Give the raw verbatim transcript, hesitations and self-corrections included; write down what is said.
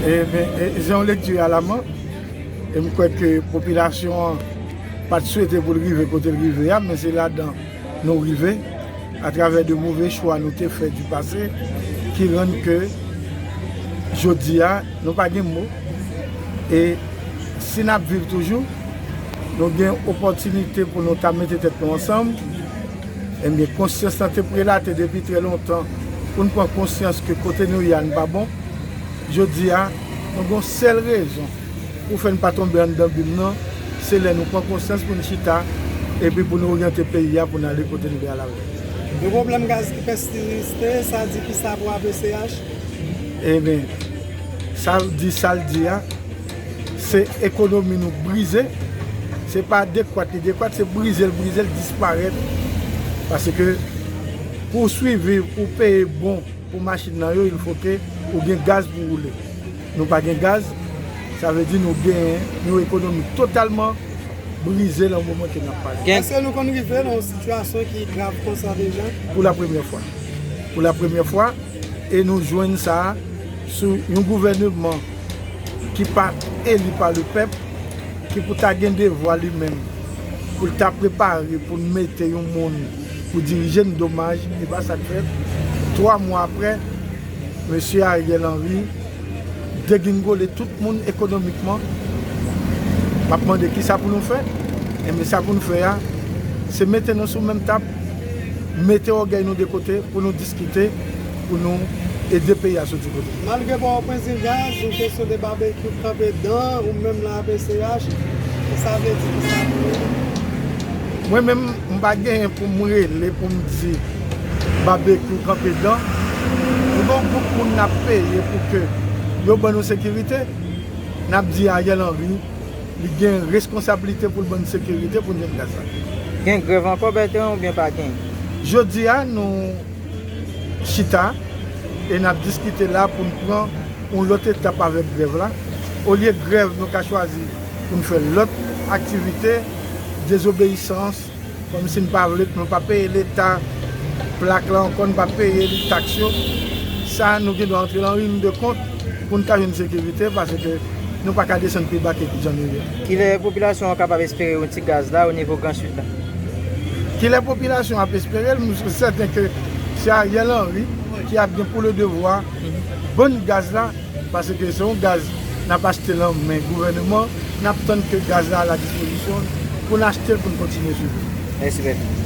Ebyen, e, se yon lekti alaman. E m kwè ke popilasyon an pa t swete pou l rive kote l rive a, men se ladan nou rive, atravè de move chwa nou te fè di pase, ki rann ke jodi a, nou pa gen mo. E si n ap viv toujou, nou gen opòtinite pou nou ta mete tèt nou ansanm. Ebyen, konsyans lan te prelate depi trè lontan pou n pran konsyans ke kote nou ye a n pa bon. Jodi a, nou gen yon sèl rezon pou fè n pa tonbe anndan bim nan, se lè nou pran konsyans pou n chita, epi pou nou oryante peyi a pou n ale kote n vle al avè l. Yon pwoblèm gaz ki pèsiste, sa di kisa pou A P C H? Ebyen, sa di, sa l di a, se ekonomi nou brize, se pa dekwat li dekwat, se brize l brize l disparèt. Paske pou w swiviv, pou w peye bon pou machin nan yo, il faut que ou gen gaz pou woule. Nou pa gen gaz, sa vle di nou gen yon ekonomi totalman brize nan moman ke n ap pale. Èske nou konn rive nan yon sitiyasyon ki grav konsa deja? Pou la premyè fwa. Pou la premyè fwa, e nou jwenn sa sou yon gouvèneman ki pa eli pa lepèp, ki pou ta gen devwa li menm pou l ta prepare pou l mete yon moun pou dirije n. Domaj, e pa sa k fèt. Twa mwa apre, mesye Ariel Henry degringole tout moun ekonomikman. M ap mande kisa pou nou fè? Enben, sa pou nou fè a, se mete nou sou menm tab, mete ògèy nou de kote pou nou diskite, pou nou ede peyi a soti kote. Malgre Pòtoprens gen gaz, yon kesyon de babekyou kanpe dan, ou menm nan A P C H, sa vle di kisa pou ou? Mwen menm, m pa genyen pou m rele pou m di babekyou kanpe dan. Nou gen yon gwoup moun n ap peye pou ke yo ban nou sekirite. N ap di Ariel Henry, li gen reskonsablite pou l ban n sekirite pou n jwenn gaz la. Gen grèv ankò, Bètran, oubyen pa gen? Jodi a, nou chita e n ap diskite la pou n pran yon lòt etap avèk grèv la. Olye grèv, nou ka chwazi pou n fè lòt aktivite, dezobeyisans, kòmsi n pa vle, nou pa peye Leta plak la ankò, n pa peye li taks yo. Sa, nou gen dwa antre nan liy de kont pou n ka jwenn sekirite, paske nou pa ka desann pi ba ke jan nou ye. Kilè popilasyon an kapab espere yon ti gaz la o nivo Gran Sid la? Kilè popilasyon ap espere l? Nou sèten ke se Ariel Henry ki ap gen pou le devwa bann gaz la, paske se yon gaz n ap achte nan men gouvèneman, n ap tann ke gaz la a la dispozisyon pou n achte l pou n kontinye swiv. Mèsi, Bètran.